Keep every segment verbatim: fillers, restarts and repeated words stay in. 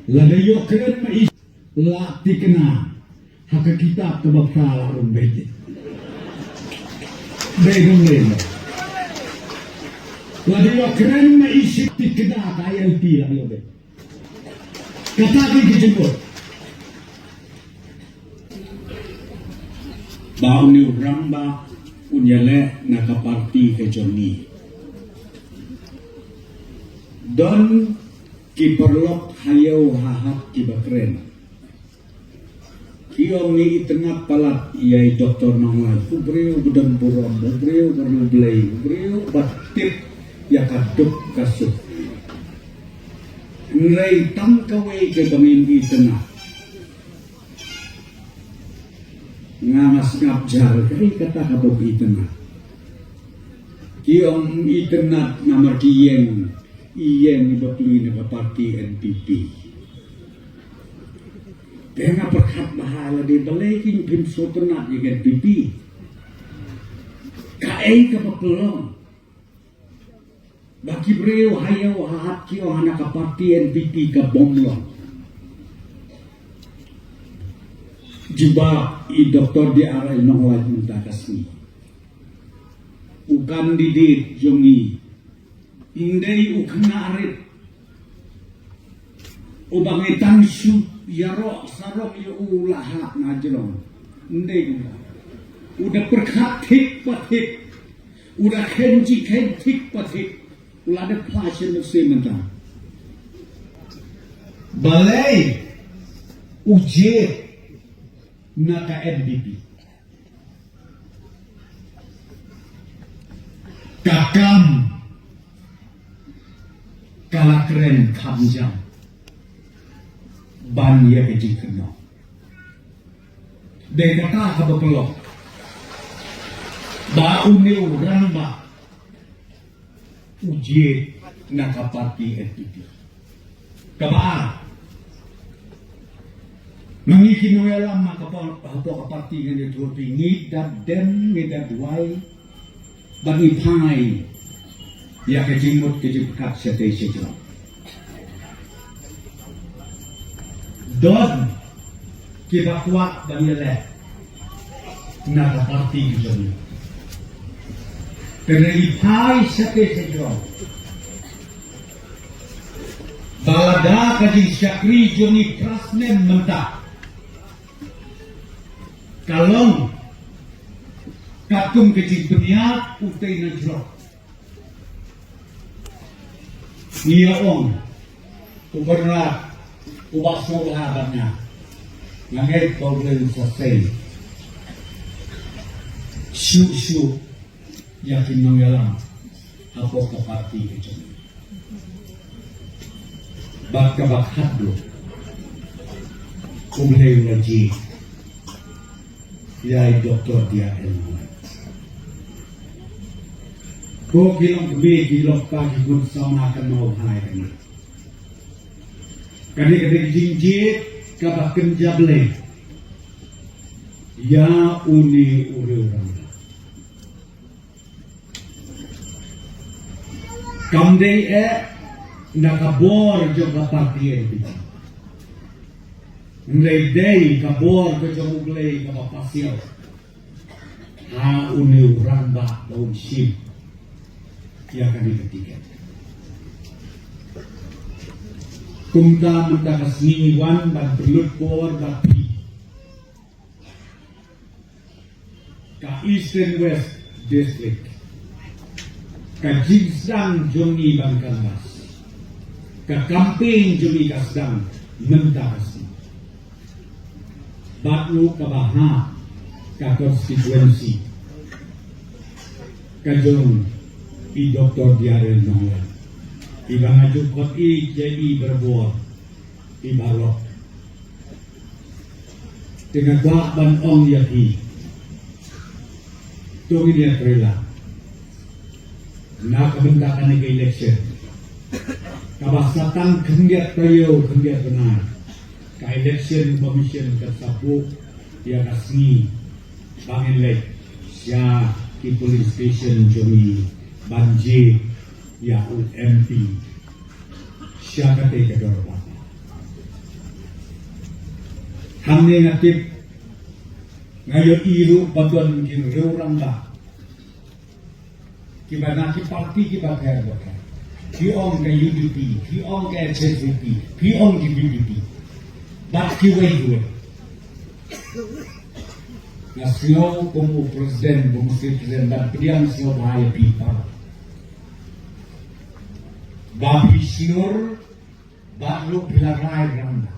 Lada ïoh kren ma i la tikna ha ka kitab kaba phra la rung beit. Dei dong lei. Lada ïoh kren ma i sik tikna ka I L P la ïoh beit. Kata ki ki jemput. Ba une u rangbah un ïaleh na ka parti ka jong ngi. Don ki paralok ha ïew ha hat kiba kren. Ki ong ngi itynnad palat ïa i Doktor Nonglait, u briew ba don burom, u briew ba riewblei, u briew ba tip ïa ka duk ka suk. Hynrei tang kawei kaba ngim itynnad. Nga nga sngap jar, kaei kata kaba ym itynnad. Ki ong ym itynnad namar ki ïeng, ïeng iba plie na ka parti N P P. Te nga pyrkhat bha lade, balei kin phim sngewtynnad ïa ka N P P. Kaei kaba pynlong ba ki briew ha ïew ha hat ki ong hana ka parti N P P ka bym long. Jubab i Doktor D R L Nonglait mynta ka sngi. U candidate jong ngi. Ym dei u khynnah rit uba ngi tang shu ïaroh sarong ïa u la hap na jrong. Ym dei kumta. U da pyrkhat thik pa thik. U da khein ji khein thik pa thik. U la da phla shen u se mynta. Balei u jied na ka N P P. Ka kam ka la kren kham jam ban ïa ka jingkynnoh. Dei kata kaba pynlong ba une u rangbah u jied na ka parti N P P. Kaba ar, ma ngi ki nongïalam ha ka par-, hapoh ka parti ngan ïathuh ïa phi, ngi da dem, ngi da duwai ba ngi phai ïa ka jingmut ka jingpyrkhat shatei shajrong. Don kiba kwah ban ïaleh na ka parti ka jong ngi. Te ngi phai shatei shajrong ba lada ka jingshakri jong ngi phra snem mynta ka long katkum ka jingpynïap utei na jrong. Ngi ïa ong, u Bernard, u ba sngewbha bad nga, nga ngeit ba U Blei un sa sei shuh shuh ïa ki nongïalam hapoh ka parti ka jong ngi. Bad kaba khatduh, U Blei u la jied ïa i Doktor D R L Nonglait. Ko ki long kmie, ki long kpa, ki khun samla, kynmaw bha ïa kane. Kane ka dei ka jingjied kaba kynja blei ïa une u riew rangbah. Kam dei eh na ka bor jong ka parti N P P. Hynrei dei ka bor ka jong U Blei kaba pasiaw ha une u rangbah ba un shim ïa kane ka tiket. Kumta mynta ka sngi ngi wan ban pynlut por bad phi. Ka Eastern West District, ka jingsdang jong ngi ban canvass, ka campaign jong ngi ka sdang mynta ka sngi. Bad ruh kaba ha ka constituency ka jong i Doktor D R L Nonglait, iba nga ju khot ïa i barabor, i baroh. Te nga kwah ban ong ïa phi, to ngin ïatrei lang na ka bynta kane ka election kaba sa tang khyndiat taïew khyndiat bnai. Ka Election Commission kan sa buh ïa ka sngi ba ngin leit sha ki polling station jong ngi ban jied ïa u M P sha katei ka dorbar. Hangne nga tip, nga ïohi ruh ba don ki riew rangbah kiba na ki parti kiba pher ba pher. Ki ong ka U D P, ki ong ka H S D P, ki ong ki V P P. Bad kiwei kiwei. Nga sngew kum u president, kum u president, bad pdiang sngewbha ïa phi para. Ba phi shlur, bad ruh phi la rai rangbah.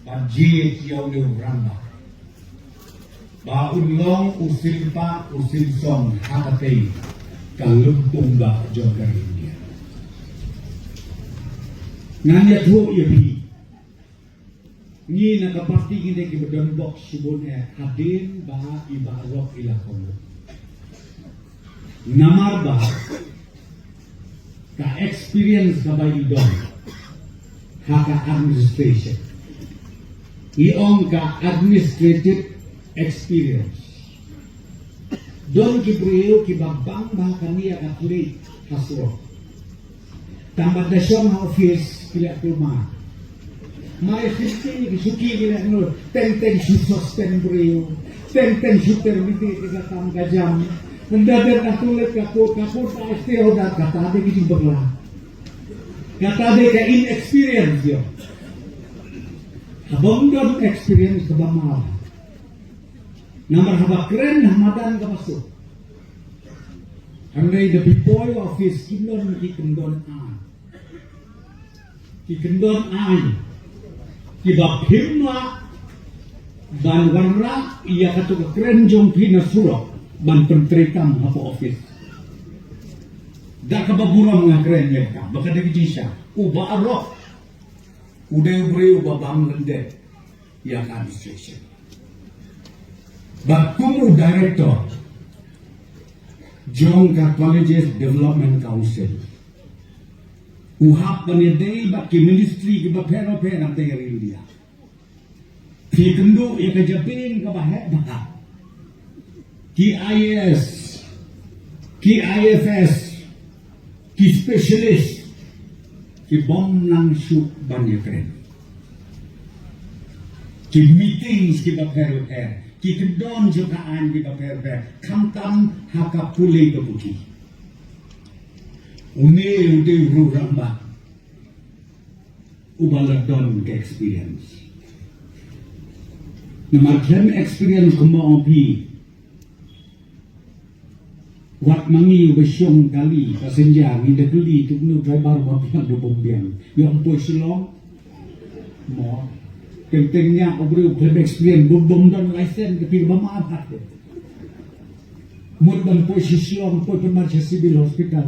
Ban jied ïa une u rangbah ba un long u sympak u symsong ha katei ka lympung ba jong ka India. Ngan ïathuh ïa phi, ngi na ka parti ngi dei kiba don bok shibun eh hadien ba i Bah Rock i la kynduh. Namar ba ka experience kaba i don ha ka administration, i ong ka administrative experience. Don ki briew kiba bang ba ha kane ka khlieh ha surok. Tang ba da shong ha office ki leh kulmar. Mai shisha ki suki ki leh nud. Teng teng shu suspend briew. Teng teng shu terminate ïa ka kam ka jam. Ynda dang ka tulit ka court, ka court ka stay order, kata dei ki jingbakla. Kata dei ka inexperience ïa. Haba ym don experience kaba mar. Namar haba kren ha madan kaba suk. Hynrei da phi poi office ki don ki kyndon aiñ. Ki kyndon aiñ kiba phim lah ban wanrah ïa kato ka kren jong phi na surok ban pyntreikam hapoh office. Da kaba burom nga kren ïa ka ba ka dei ka jingshisha. U Bah Rock u dei u briew uba bam lyndet ïa ka administration. Bad kum u director jong ka Colleges Development Council, u hap ban ïadei bad ki ministry kiba pher bapher hangtei ha ri India. Phi kynduh ïa ka jabieng kaba heh bha. Ki I A S, ki I F S, ki specialist, ki bym nang shuh ban ïakren. Ki meetings kiba pher bapher, ki kyndon jong ka aiñ kiba pher bapher, khamtam ha ka pule ka puthi. Une u dei u rangbah uba la don ka experience. Namar khlem experience kumba ong phi, wat ma ngi uba shong kali passenger ngi da kylli tu kno driver ba biang da bym biang. Ïa ym poi Shillong. Mo. Teng teng ïa u briew khlem experience, bym bym don license, ka phi ba ma arhat. Mut ban poi sha Shillong, poi pynmar sha Civil Hospital.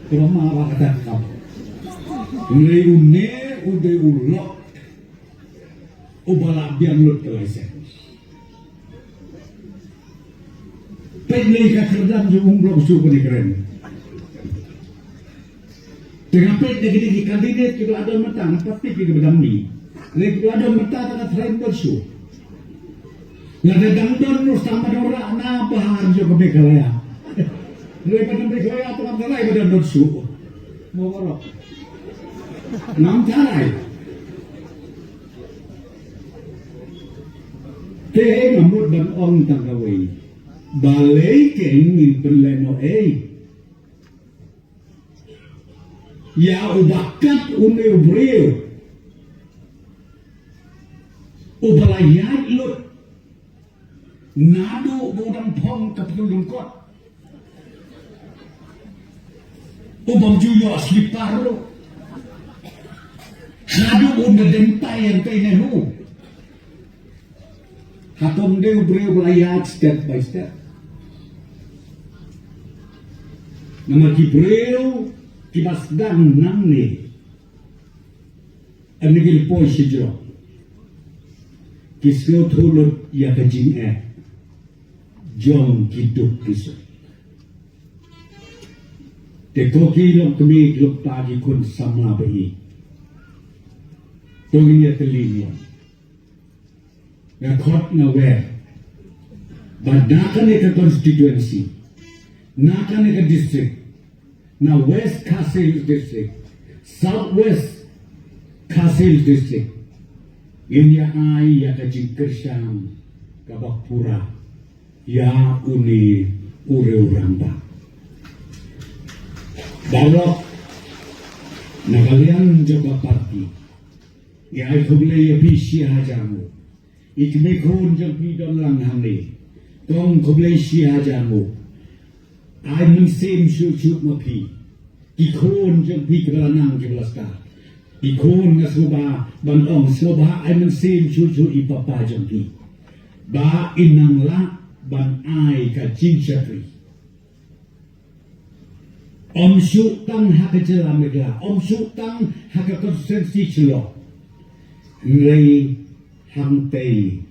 Kaba ma ba ka dang kam. Hynrei une u dei u lok uba la biang lut ka license. Peit lei ka kyrdan jong u, ym lok shuh ban ïakren. Te nga peit da kine ki candidate kiba la don mynta, nga pat peit kiba dang mih. Lei kiba la don mynta te nga tharai ym don shuh. Lada dang don ruh sa ma don rah na bha jong ka Meghalaya. Lei ba don Meghalaya te nga tharai ba don don shuh. Mo baroh. Ngam tharai. Te nga mut ban ong tang kawei. Balei kein ngin pynlehnohei ïa uba kat une u briew uba la ïaid lut naduh ba u dang phong ka pynlyngkot, u bym ju ïoh slipar ruh, haduh ba un da dep tai ïa ka NEHU. Hato ym dei u briew ba la ïaid step by step? Namar ki briew kiba sdang nangne, ynda ki poi sha jrong, ki sngewthuh lut ïa ka jingeh jong ki duk ki suk. Te ko ki lok kmie, ki lok kpa, ki khun samla ba ïeit, to ngin ïa tylli niam. Nga khot nga wer ba na kane ka constituency, na kane ka district, na West Khasi Hills District, South West Khasi Hills District, ngin ïa ai ïa ka jingkyrshan kaba pura ïa une u riew rangbah. Baroh na ka liang jong ka party, ngi ai khublei ïa phi shi hajar nguh. I kmie khun jong phi don lang hangne, kong khublei shi hajar nguh. Ai mynsiem shuh shuh ma phi. Ki khun jong phi kiba la nang kiba la stad. Ki khun nga sngewbha ban ong sngewbha ai mynsiem shuh shuh i papa jong phi, ba in nang lah ban ai ka jingshakri. Ym shuh tang ha ka jylla Meghalaya, ym shuh tang ha ka constituency Shillong, hynrei hangtei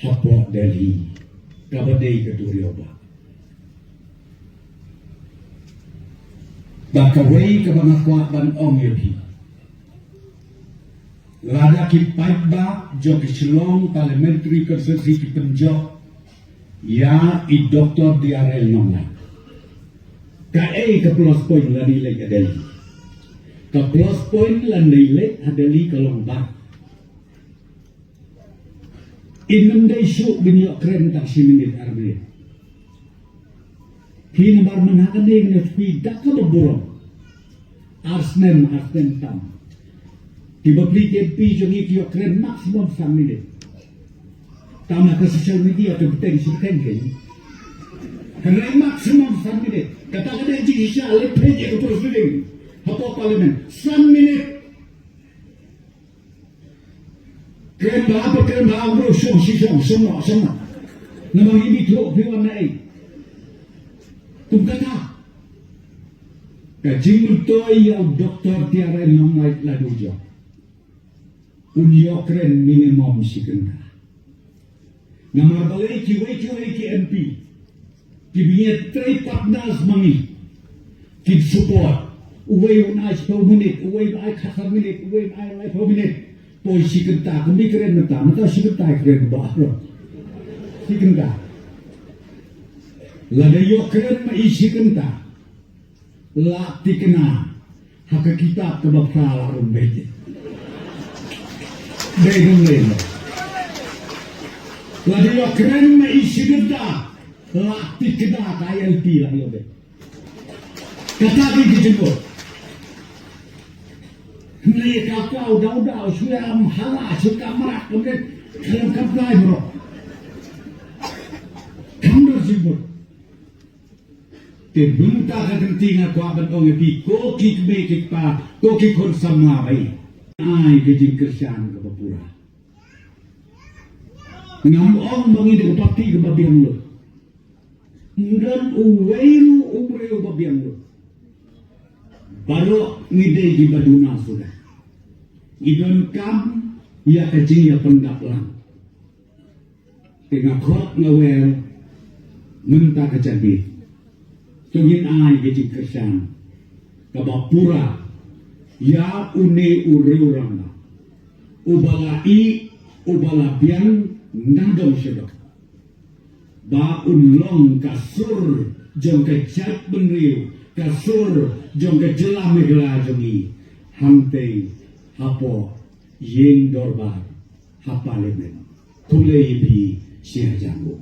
hapoh Delhi, kaba dei ka duriaw bah. Bad kawei kaba nga kwah ban ong ïa phi, lada ki paidbah jong ka Shillong Parliamentary Constituency ki pynjop ïa i Doctor D R L Nonglait, kaei ka plus point lada i leit ha Delhi? Ka plus point lada i leit ha Delhi ka long ba in ym dei shuh ban ïoh kren tang shi minit ar minit. Phi namar mynta ka dei ne phi da kaba burom. Ar snem, ar snem tam. Kiba plie ki M P jong ngi ki ïoh kren maximum san minit. Tang ha ka social media te bteng shi bteng kein. Hynrei maximum san minit. Kata ka dei jingshisha leit peit ïa ka proceeding hapoh Parliament. San minit. Kren bha, ba kren bha, u shong shi shong, shong noh, shong noh. Namar ngi ithuh phi wan na ei. Kum kata. Ka jingmyntoi ïa u Doctor T R L Nonglait la dei jong un ïoh kren minimum shi kynta. Namar balei kiwei kiwei ki M P kiba ngi trei partners ma ngi kin support. Uwei un ai shiphew minit, uwei un ai khatsan minit, uwei un ai laiphew minit. Poi shi kynta, kumno i kren mynta, mynta shi kynta i kren ba. Shi kynta. Lada ïoh kren ma i shi kynta, la thikna ha ka kitab kaba phra la rung beit. Dei dong lei. Lada ïoh kren ma i shi kynta, la thikna ka I L P la ïoh beit. Kata ki ki jingmut. Hynrei ka ka u dau dau shu ïa hala shu ka mrak kumne khlem kam dai bro. Kam dor jingmut. Te mynta ka kynti nga kwah ban ong ïa phi ko ki kmie ki kpa, ko ki khun samla ba ïeit, ai ka jingkyrshan kaba pura. Ngam ong ba ngi da ka party kaba biang lut. Ym don uwei ruh u briew ba biang lut. Baroh ngi dei kiba duna suda. Ngi donkam ïa ka jingïapyndap lang. Te nga khot nga wer mynta ka janmiet, to ngin ai ka jingkyrshan kaba pura ïa une u riew rangbah uba la ïeh, uba la biang nadong shadong, ba un long ka sur jong ka jaitbynriew, ka sur jong ka jylla Meghalaya jong ngi, hangtei hapoh ïing dorbar ha Parliament. Khublei ïa phi shi hajar nguh.